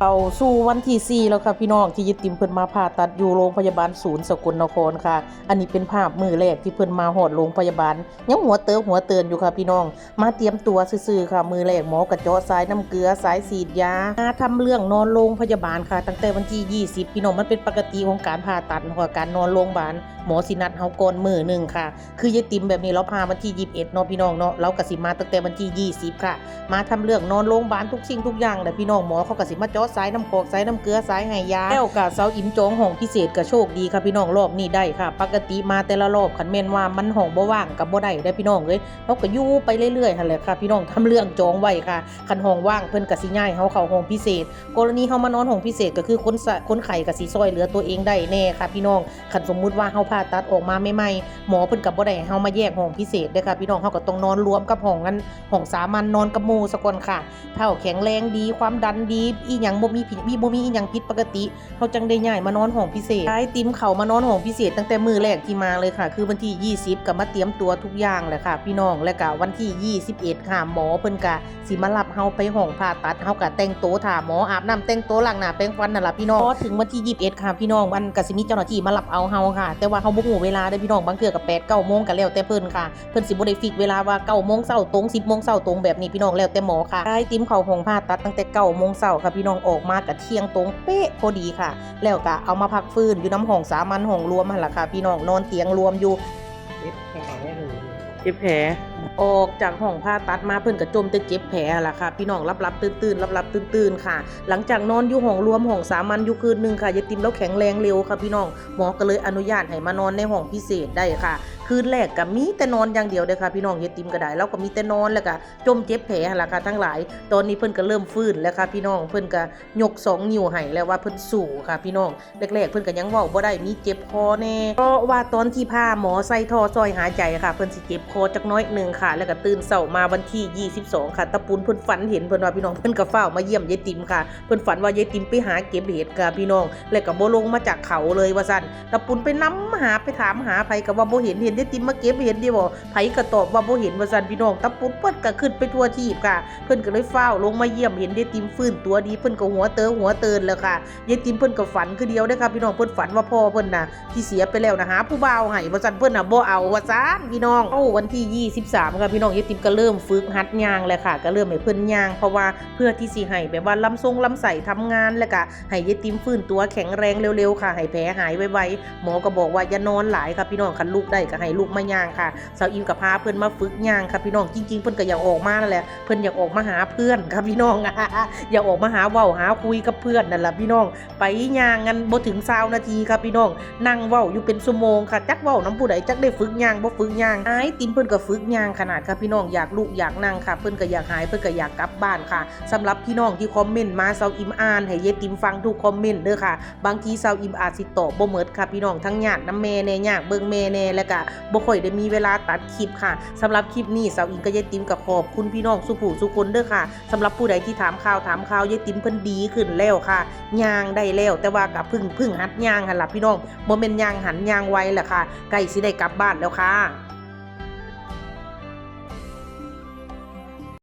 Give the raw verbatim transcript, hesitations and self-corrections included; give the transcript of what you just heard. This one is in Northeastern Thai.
เข้าสู่วันที่สี่แล้วค่ะพี่น้อง ที่ยายติ๋มเพิ่นมาผ่าตัดอยู่โรงพยาบาลศูนย์สกลนครค่ะ อันนี้เป็นภาพมื้อแรกที่เพิ่นมาฮอดโรงพยาบาล ยังหัวเติบหัวเตินอยู่ค่ะพี่น้อง มาเตรียมตัวซื่อๆค่ะ มื้อแรกหมอก็เจาะสายน้ำเกลือ สายฉีดยา มาทำเรื่องนอนโรงพยาบาลค่ะ ตั้งแต่วันที่ยี่สิบ พี่น้อง มันเป็นปกติของการผ่าตัดเนาะค่ะ การนอนโรงพยาบาล หมอสินัดเฮาก่อนมื้อหนึ่งค่ะ คือยายติ๋มแบบนี้ ลาวผ่าวันที่ยี่สิบเอ็ดเนาะพี่น้องเนาะ ลาวก็สิมาตั้งแต่วันที่ยี่สิบค่ะ มาทำเรื่องนอนโรงพยาบาลทุกสิ่งทุกอย่างแหละพี่น้อง หมอเขาก็สิมาเจาะสายน้ำกรอก สายน้ำเกลือ สายให้ยา แล้วก็สาวอิ๋มจองห้องพิเศษก็โชคดีค่ะพี่น้อง รอบนี้ได้ค่ะ ปกติมาแต่ละรอบคันแม่นว่ามันห้องบ่ว่างก็บ่ได้เด้อพี่น้องเอ้ย เฮาก็อยู่ไปเรื่อยๆหั่นแหละค่ะพี่น้อง ทำเรื่องจองไว้ค่ะ คันห้องว่างเพิ่นก็สิย้ายเฮาเข้าห้องพิเศษ กรณีเฮามานอนห้องพิเศษก็คือคนสะ คนไข้ก็สิซ่อยเหลือตัวเองได้แน่ค่ะพี่น้อง คันสมมุติว่าเฮาผ่าตัดออกมาใหม่ๆ หมอเพิ่นก็บ่ได้ให้เฮามาแยกห้องพิเศษเด้อค่ะพี่น้อง เฮาก็ต้องนอนรวมกับห้องอัน ห้องสามัญ นอนกับหมู่ซะก่อนค่ะ ถ้าแข็งแรงดี ความดันดี อีหยังบ่มีผิด มี บ่มีอีหยังผิดปกติ เฮาจั่งได้ย้ายมานอนห้องพิเศษ ยายติ๋มเข้ามานอนห้องพิเศษตั้งแต่มื้อแรกที่มาเลยค่ะ คือวันที่ยี่สิบก็มาเตรียมตัวทุกอย่างแหละค่ะพี่น้อง และก็วันที่ยี่สิบเอ็ดค่ะ หมอเพิ่นก็สิมารับเฮาไปห้องผ่าตัด เฮาก็แต่งตัวถ่าหมอ อาบน้ำแต่งตัว ล้างหน้าแปรงฟันนั่นล่ะพี่น้อง พอถึงวันที่ยี่สิบเอ็ดค่ะพี่น้อง มันก็สิมีเจ้าหน้าที่มารับเอาเฮาค่ะ แต่ว่าเฮาบ่ฮู้เวลาเด้อพี่น้อง บางเทื่อก็แปด เก้าโมงก็แล้วแต่เพิ่นค่ะ เพิ่นสิบ่ได้ฟิกเวลาว่าเก้าโมงเช้าตรง สิบโมงเช้าตรงแบบนี้พี่น้อง แล้วแต่หมอค่ะ ยายติ๋มเข้าห้องผ่าตัดตั้งแต่เก้าโมงเช้าค่ะพี่น้อง ออกมาก็เที่ยงตรงเป๊ะพอดีค่ะ แล้วก็เอามาพักฟื้นอยู่นำห้องสามัญ ห้องรวมหั่นล่ะค่ะพี่น้อง นอนเตียงรวมอยู่ เจ็บแผลหรือ เจ็บแผล ออกจากห้องผ่าตัดมาเพิ่นก็จมแต่เจ็บแผลหั่นล่ะค่ะพี่น้อง หลับๆตื่นๆ หลับๆตื่นๆค่ะ หลังจากนอนอยู่ห้องรวม ห้องสามัญอยู่คืนหนึ่งค่ะ ยายติ๋มลาวแข็งแรงเร็วค่ะพี่น้อง หมอก็เลยอนุญาตให้มานอนในห้องพิเศษได้ค่ะ คืนแรกก็มีแต่นอนอย่างเดียวเด้อค่ะพี่น้อง ยายติ๋มก็ได้ ลาวก็มีแต่นอน แล้วก็จมเจ็บแผลหั่นล่ะค่ะทั้งหลาย ตอนนี้เพิ่นก็เริ่มฟื้นแล้วค่ะพี่น้อง เพิ่นก็ยกสองนิ้วให้แล้วว่าเพิ่นสู้ค่ะพี่น้อง แรกๆเพิ่นก็ยังเว้าบ่ได้ มีเจ็บคอแน่ เพราะว่าตอนที่ผ่าหมอใส่ท่อช่วยหายใจค่ะ เพิ่นสิเจ็บคอจักน้อยหนึ่งค่ะ แล้วก็ตื่นเช้ามาวันที่ยี่สิบสองค่ะ ตาปุนเพิ่นฝันเห็น เพิ่นว่าพี่น้อง เพิ่นก็ฟ้าวมาเยี่ยมยายติ๋มค่ะ เพิ่นฝันว่ายายติ๋มไปหาเก็บเห็ดค่ะพี่น้อง แล้วก็บ่ลงมาจากเขาเลยว่าซั่น ตาปุนไปนำหา ไปถามหาไผก็ว่าบ่เห็น เห็นยายติ๋มมาเก็บเห็ดเด้บ่ ไผก็ตอบว่าบ่เห็นว่าซั่นพี่น้อง ตาปุนเพิ่นก็ขึ้นไปทั่วทีปค่ะ เพิ่นก็เลยฟ้าวลงมาเยี่ยม เห็นยายติ๋มฟื้นตัวดี เพิ่นก็หัวเติบหัวเตินแล้วค่ะ ยายติ๋มเพิ่นก็ฝันคือเดียวเด้อค่ะพี่น้อง เพิ่นฝันว่าพ่อเพิ่นน่ะ ที่เสียไปแล้วน่ะ หาผู้บ่าวให้ว่าซั่น เพิ่นน่ะบ่เอาว่าซั่นพี่น้อง เอ้า วันที่ยี่สิบสามค่ะพี่น้อง ยายติ๋มก็เริ่มฝึกหัดย่างแล้วค่ะ ก็เริ่มให้เพิ่นย่าง เพราะว่าเพื่อที่สิให้แบบว่าลำทรงลำไส้ทำงาน แล้วก็ให้ยายติ๋มฟื้นตัวแข็งแรงเร็วๆค่ะ ให้แผลหายไวๆ หมอก็บอกว่าอย่านอนหลายค่ะพี่น้อง คันลุกได้ก็ให้ลุกมาย่างค่ะ สาวอิ๋มก็พาเพิ่นมาฝึกย่างค่ะพี่น้อง จริงๆเพิ่นก็อยากออกมานั่นแหละ เพิ่นอยากออกมาหาเพื่อนค่ะพี่น้อง อยากออกมาหาเว้าหาคุยกับเพื่อนนั่นล่ะพี่น้อง ไปย่างกันบ่ถึงซาวนาทีค่ะพี่น้อง นั่งเว้าอยู่เป็นชั่วโมงค่ะ จักเว้านำผู้ใด จักได้ฝึกย่างบ่ฝึกย่าง ยายติ๋มเพิ่นก็ฝึกย่างขนาดค่ะพี่น้อง อยากลุกอยากนั่งค่ะ เพิ่นก็อยากหาย เพิ่นก็อยากกลับบ้านค่ะ สำหรับพี่น้องที่คอมเมนต์มา สาวอิ๋มอ่านให้ยายติ๋มฟังทุกคอมเมนต์เด้อค่ะ บางทีสาวอิ๋มอาจสิตอบบ่หมดค่ะพี่น้อง ทั้งญาตินำแม่แน่ ยากเบิ่งแม่แน่ แล้วก็บ่ค่อยได้มีเวลาตัดคลิปค่ะ สำหรับคลิปนี้สาวอิ๋มกับยายติ๋มก็ขอบคุณพี่น้องสู่ผู้สู่คนเด้อค่ะ สำหรับผู้ใดที่ถามข่าวถามข่าวยายติ๋มเพิ่นดีขึ้นแล้วค่ะ ย่างได้แล้ว แต่ว่าก็เพิ่ง เพิ่งหัดย่างหั่นล่ะพี่น้อง บ่แม่นย่างหันย่างไวล่ะค่ะ ใกล้สิได้กลับบ้านแล้วค่ะ